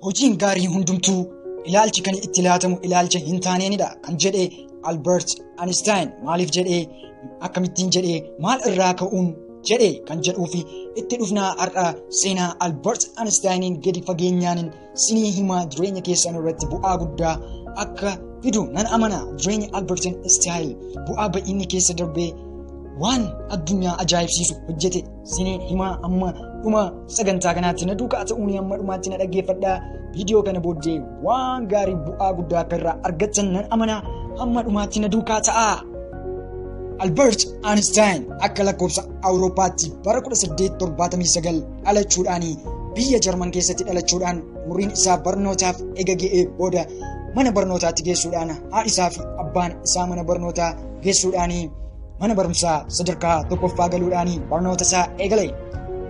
Hojiin gaarii hundumtuu ilaalchi kan itti laatamu ilaalcha hin taaneenidha kan jedhe Albert Einstein. Maaliif jedhee, akkamittiin jedhee, maal irraa ka'uun jedhe kan jedhuu fi itti dhufnaa. Har'a seenaa Albert Einsteiniin gadi fageenyaan sinii himaa, jireenya keessan irratti bu'aa guddaa akka fidu nan amana. Jireenya Albert Einstein, bu'aa ba'inni keessa darbee waan addunyaa ajaa'ibsiisu hojjete sinii himaa. Amma dhuma sagantaa kanaatti na duukaa ta'uun amma dhumaatti na dhaggeeffadhaa. Viidiyoo kana booddee waan gaarii, bu'aa guddaa akka irraa argattan nan amana. Hamma dhumaatti na duukaa ta'a. Albert Einstein akka lakkoofsa Awurooppaatti bara 1879 dhalachuudhaan, biyya Jarman keessatti dhalachuudhaan, umuriin isaa barnootaaf ega ga'ee booda mana barnootaatti geessuudhaan, haadhi isaa fi abbaan isaa mana barnootaa geessuudhaan, mana barumsaa sadarkaa tokkoffaa galuudhaan barnoota isaa eegale.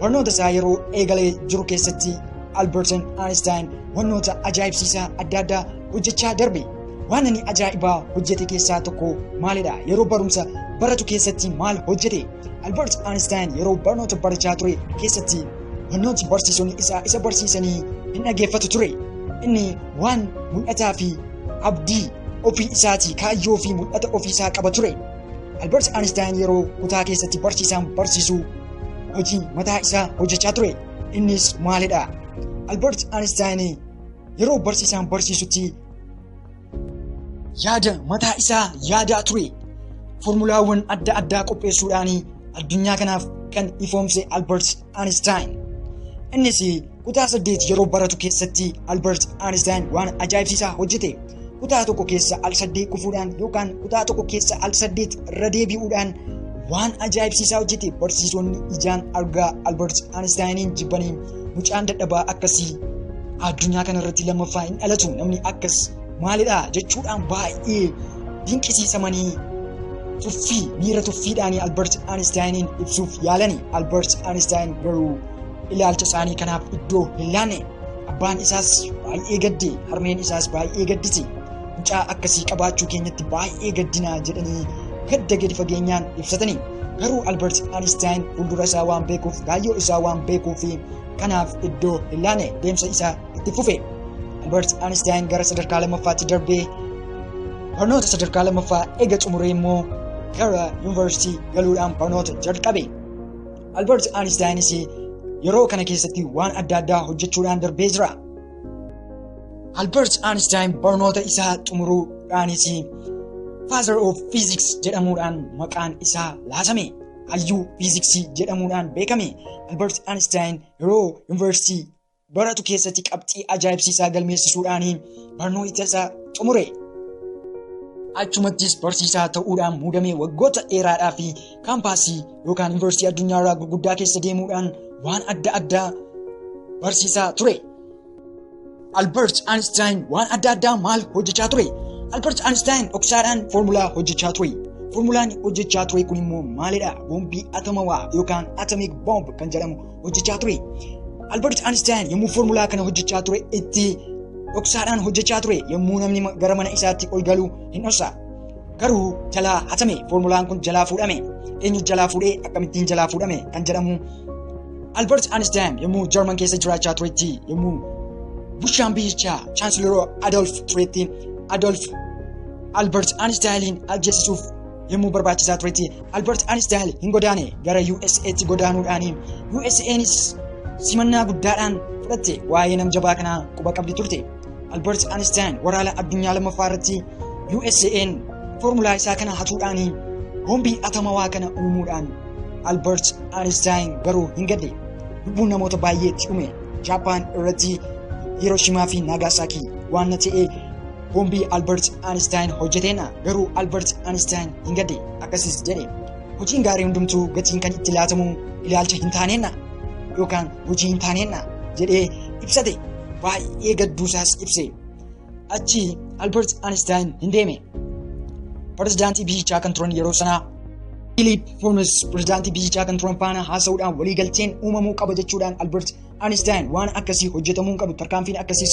Barnoota isaa yeroo eegalee jiru keessatti Albert Einstein wantoota ajaa'ibsiisaa adda addaa hojjechaa darbe. Waan inni ajaa'ibaa hojjete keessaa tokko maalidha? Yeroo barumsa baratu keessatti maal hojjete? Albert Einstein yeroo barnoota barachaa ture keessatti wantooti barsiisonni isaa isa barsiisanii hin dhaggeeffatu ture. Inni waan mul'ataa fi abdii ofii isaatii, kaayyoo fi mul'ata ofii isaa qaba ture. Albert Einstein yeroo kutaa keessatti barsiisaan barsiisuu hojii mataa isaa hojjechaa ture. Innis maalidha? Albert Einstein yeroo barsiisaan barsiisutti yaada mataa isaa yaadaa ture. Formulaawwan adda addaa qopheessuudhaan addunyaa kanaaf kan ifoomse Albert Einstein. Innis kutaa 8 yeroo baratu keessatti Albert Einstein waan ajaa'ibsiisaa hojjete. Kutaa tokko keessa al 8 kufuudhaan yookaan kutaa tokko keessa al 8 irra deebi'uudhaan waan ajaa'ibsiisaa hojjete. Barsiisonni ijaan argaa Albert Einsteiniin jibbanii, mucaan dadhabaa akkasii addunyaa kana irratti lammaffaa hin dhalatu, namni akkas maalidha jechuudhaan baay'ee dinqisiisamanii, tuffii, miira tuffiidhaan Albert Einsteiniin ibsuuf yaalani. Albert Einstein garuu ilaalcha isaanii kanaaf iddoo hin laanne. Abbaan isaas baay'ee gadde, harmeen isaas baay'ee gadditi. Mucaa akkasii qabaachuu keenyatti baay'ee gaddinaa jedhanii gadda gadi fageenyaan ibsatanii. Garuu Albert Einstein fuuldura isaa waan beekuuf, kaayyoo isaa waan beekuuf, kanaaf iddoo hin laanne, deemsa isaa itti fufe. Albert Einstein gara sadarkaa lammaffaatti darbee, barnoota sadarkaa lammaffaa eega xumuree immoo gara yuunivarsiitii galuudhaan barnoota jalqabe. Albert Einsteinis yeroo kana keessatti waan adda addaa hojjechuudhaan darbee jira. Albert Einstein barnoota isaa xumuruudhaanis Father of Physics jedhamuudhaan maqaan isaa laatame. Hayyuu fiiziksii jedhamuudhaan beekame. Albert Einstein yeroo yuunivarsiitii baratu keessatti qabxii ajaa'ibsiisaa galmeessisuudhaan barnoota isaa xumure. Achumattis barsiisaa ta'uudhaan muudamee waggoota dheeraadhaa fi kaampaasii yookaan yuunivarsiitii addunyaarraa gurguddaa keessa deemuudhaan waan adda addaa barsiisaa ture. Albert Einstein waan adda addaa maal hojjechaa ture? Albert Einstein dhoksaadhaan foormulaa hojjechaa ture. Foormulaan hojjechaa ture kun immoo maalidha? Boombii atomawaa yookaan atomic bomb kan jedhamu hojjechaa ture. Albert Einstein yommuu foormulaa kana hojjechaa ture itti dhoksaadhaan hojjechaa ture. Yommuu namni gara mana isaatti ol galu hin dhoksa. Garuu jalaa hatame, foormulaan kun jalaa fuudhame. Eenyu jalaa fuudhee, akkamittiin jalaa fuudhame kan jedhamu, Albert Einstein yommuu Jarman keessa jiraachaa turetti, yommuu bulchaan biyyichaa Chancellor Adolf turetti, Adolf Albert Einsteiniin ajjeesisuuf yommuu barbaachisaa turetti, Albert Einstein hin godaane. Gara USA'tti godaanuudhaan, USA'nis simannaa guddaadhaan fudhatte. Waa'ee nam jabaa kanaa quba qabdi turte. Albert Einstein waraana addunyaa lammaffaa irratti USA'n foormulaa isaa kana hatuudhaan boombii atomawaa kana uumuudhaan, Albert Einstein garuu hin gadde. Lubbuun namoota baay'eetti dhume. Jaapaan irratti Hirooshimaa fi Naagasaaki waan ta'e boombii Albert Einstein hojjeteena. Garuu Albert Einstein hin gadde. Akkasis jedhe: hojiin gaarii hundumtuu gatiin kan itti laatamu ilaalcha hin taaneenna yookaan hojii hin taaneenna jedhee ibsate. Baay'ee gadduusaas ibse. Achi Albert Einstein hin deeme. Pirezidaantii biyyichaa kan turan yeroo sanaa Philip Fornes, pirezidaantii biyyichaa kan turan faana haasa'uudhaan, waliigalteen uumamuu qaba jechuudhaan, Albert Einstein waan akkasii hojjetamuu hin qabu, tarkaanfiin akkasiis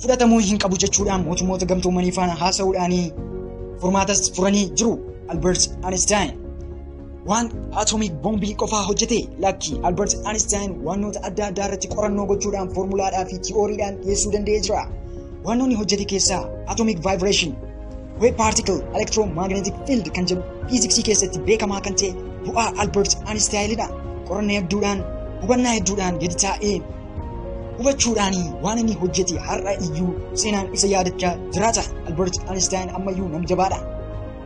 fudhatamuu hin qabu jechuudhaan mootummoota gamtoomanii faana haasa'uudhaan furmaatas furanii jiru Albert Einstein. Waan atomic bombii qofaa hojjete? Lakki. Albert Einstein wantoota adda addaa irratti qorannoo gochuudhaan foormulaadhaa fi tiyooriidhaan dhiyeessuu danda'ee jira. Wantoonni hojjete keessaa atomic vibration, wave particle, electromagnetic field kan jedhu fiiziksii keessatti beekamaa kan ta'e bu'aa Albert Einsteinidha. Qorannoo hedduudhaan, hubannaa hedduudhaan gadi taa'ee hubachuudhaan waan inni hojjete har'a iyyuu seenaan isa yaadachaa jiraata. Albert Einstein ammayyuu nam jabaadha.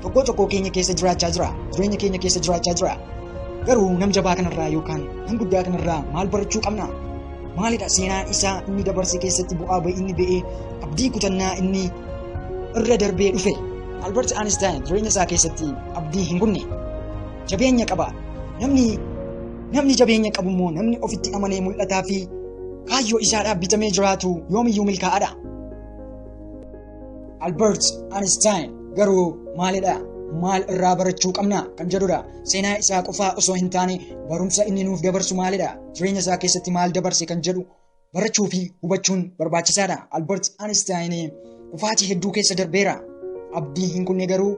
Tokko tokko keenya keessa jiraachaa jira. Jireenya keenya keessa jiraachaa jira. Garuu nam jabaa kanarraa yookaan nam guddaa kanarraa maal barachuu qabna? Maalidha seenaan isaa inni dabarse keessatti bu'aa ba'ii inni ba'ee, abdii kutannaa inni irra darbee dhufe? Albert Einstein jireenya isaa keessatti abdii hin kunne. Jabeenya qaba. Namni jabeenya qabu immoo, namni ofitti amanee mul'ataa fi kaayyoo isaadhaaf bitamee jiraatu yoomiyyuu milkaa'aadha. Albert Einstein garuu maalidha? Maal irraa barachuu qabna kan jedhudha. Seenaa isaa qofaa osoo hin taane barumsa inni nuuf dabarsu maalidha? Jireenya isaa keessatti maal dabarse kan jedhu barachuu fi hubachuun barbaachisaadha. Albert Einstein kufaatii hedduu keessa darbeera. Abdii hin kunne, garuu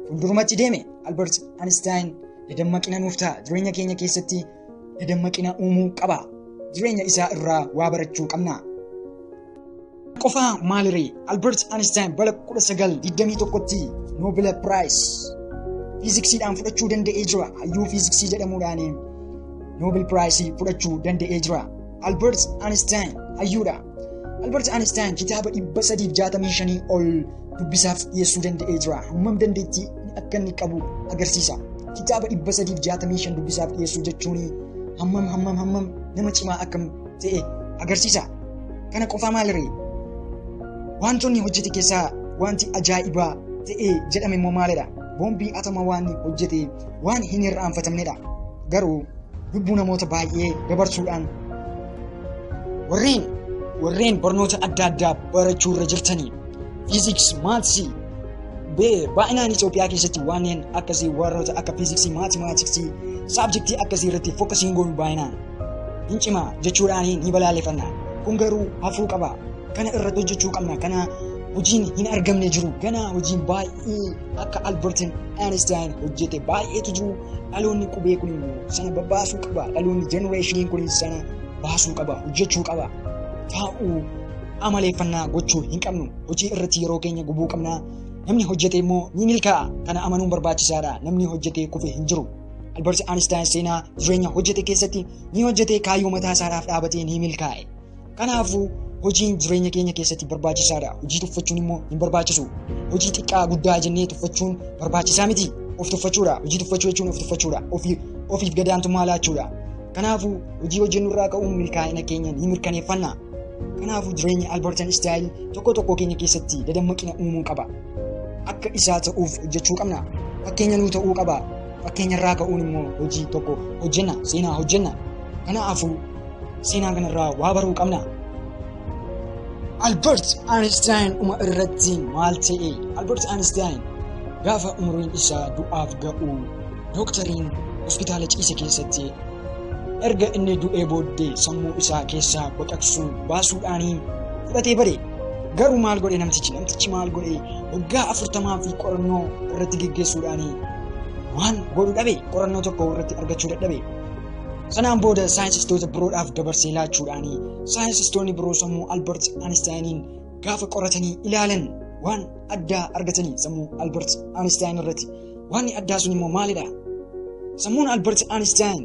fuuldurumatti deeme. Albert Einstein dadammaqina nuuf ta'a. Jireenya keenya keessatti dadammaqina uumuu qaba. Jireenya isaa irraa waa barachuu qabna. Qofaa maaliree? Albert Einstein bara 1921tti Nobel Prize fiiziksiidhaan fudhachuu danda'ee jira. Hayyuu fiiziksii jedhamuudhaan Nobel Prize fudhachuu danda'ee jira. Albert Einstein hayyuudha. Albert Einstein kitaaba 365 ol dubbisaaf dhiyeessuu danda'ee jira. Hammam dandeettii akka inni qabu agarsiisa. Kitaaba 365 dubbisaaf dhiyeessuu jechuun hammam hammam hammam nama cimaa akkam ta'e agarsiisa. Kana qofaa maaliree? Wantoonni hojjete keessaa wanti ajaa'ibaa ta'e jedhame immoo maalidha? Boombii atama waan hojjete waan hin irraanfatamnedha. Garuu lubbuu namoota baay'ee dabarsuudhaan, warreen barnoota adda addaa barachuu irra jirtanii, fiiziks, maatsii, baay'inaan Itoophiyaa keessatti wanneen akkasii, warroota akka fiiziksii, maatimaatiksii, subjectii akkasii irratti focusiin goonu baay'inaan hin cimaa jechuudhaan ni balaaleffanna. Kun garuu hafuu qaba. Kana irratti hojjechuu qabna. Kana hojiin hin argamne jiru. Gana hojiin baay'ee akka Albert Einstein hojjete baay'eetu jiru. Dhaloonni qubee kun immoo sana babbaasuu qaba. Dhaloonni generationiin kun sana baasuu qaba. Hojjechuu qaba. Taa'uu amaleeffannaa gochuu hin qabnu. Hojii irratti yeroo keenya gubuu qabna. Namni hojjete immoo ni milkaa'a. Kana amanuun barbaachisaadha. Namni hojjete kufe hin jiru. Albert Einstein seenaa jireenya hojjete keessatti ni hojjete, kaayyoo mataa isaadhaaf dhaabatee ni milkaa'e. Kanaafuu hojiin jireenya keenya keessatti barbaachisaadha. Hojii tuffachuun immoo hin barbaachisu. Hojii xiqqaa guddaa jennee tuffachuun barbaachisaa miti. Of tuffachuudha. Hojii tuffachuu jechuun of tuffachuudha. Ofiif gadaantummaa laachuudha. Kanaafuu hojii hojjennu irraa ka'uun milkaa'ina keenya ni mirkaneeffanna. Kanaafuu jireenya Albert Einstein tokko tokko keenya keessatti dadammaqina uumuu qaba. Akka isaa ta'uuf hojjechuu qabna. Fakkeenya nuu ta'uu qaba. Fakkeenya irraa ka'uun immoo hojii tokko hojjenna, seenaa hojjenna. Kanaafuu seenaa kanarraa waa baruu qabna. Albert Einstein dhuma irratti maal ta'e? Albert Einstein gaafa umuriin isaa du'aaf ga'u, dooktariin hospitaala ciise keessatti erga inni du'ee booddee sammuu isaa keessaa baqaqsuu baasuudhaan fudhatee bade. Garuu maal godhe namtichi? Namtichi maal godhe? Waggaa 40 fi qorannoo irratti geggeessuudhaan waan godhu dhabe, qorannoo tokko irratti argachuu dadhabe. Sanaan booda saayinsistoota biroodhaaf dabarsee laachuudhaan saayinsistoonni biroo sammuu Albert Einsteiniin gaafa qoratanii ilaalan waan addaa argatanii sammuu Albert Einstein irratti. Waan addaa sun immoo maalidha? Sammuun Albert Einstein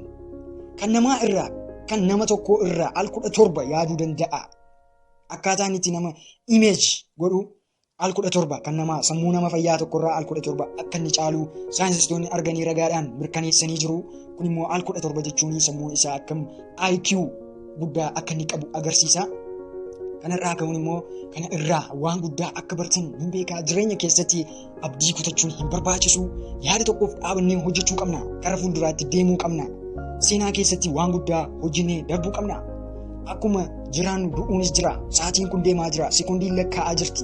kan namaa irraa, kan nama tokko irraa al 17 yaaduu danda'a. Akkaataan itti nama image godhu al 17 kan nama sammuu nama fayyaa tokkorraa al 17 akka inni caalu saayinsistoonni arganii ragaadhaan mirkaneessanii jiru. Kun immoo al 17 jechuun sammuun isaa akkam IQ guddaa akka inni qabu agarsiisa. Kanarraa ka'uun immoo kana irraa waan guddaa akka bartan ni beekaa. Jireenya keessatti abdii kutachuun hin barbaachisu. Yaada tokkoof dhaabannee hojjechuu qabna. Gara fuulduraatti deemuu qabna. Seenaa keessatti waan guddaa hojjennee darbuu qabna. Akkuma jiraannu du'uunis jira. Sa'aatiin kun deemaa jira. Sekoondiin lakkaa'aa jirti.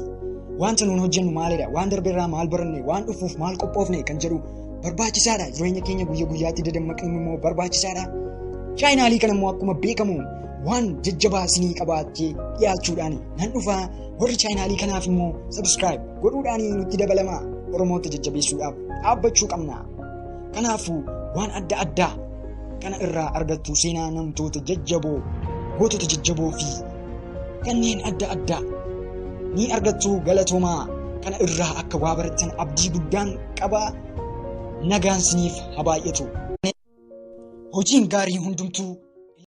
Wanta nuun hojjennu maalidha? Waan darbeerraa maal baranne? Waan dhufuuf maal qophoofne kan jedhu barbaachisaadha. Jireenya keenya guyya guyyaatti dadammaqni immoo barbaachisaadha. Channelii kana immoo akkuma beekamu waan jajjabaa isinii qabaachee dhiyaachuudhaan nan dhufaa. Warri channelii kanaaf immoo subscribe godhuudhaan nutti dabalama. Oromoota jajjabeessuudhaaf dhaabbachuu qabna. Kanaafuu Waan adda addaa kana irraa argattu seenaa namtoota jajjaboo, gootota jajjaboo fi kanneen adda addaa ni argattu galatoomaa kana irraa akka waa barattan abdii guddaan qaba. Nagaan siniif haa baay'atu. Hojiin gaarii hundumtuu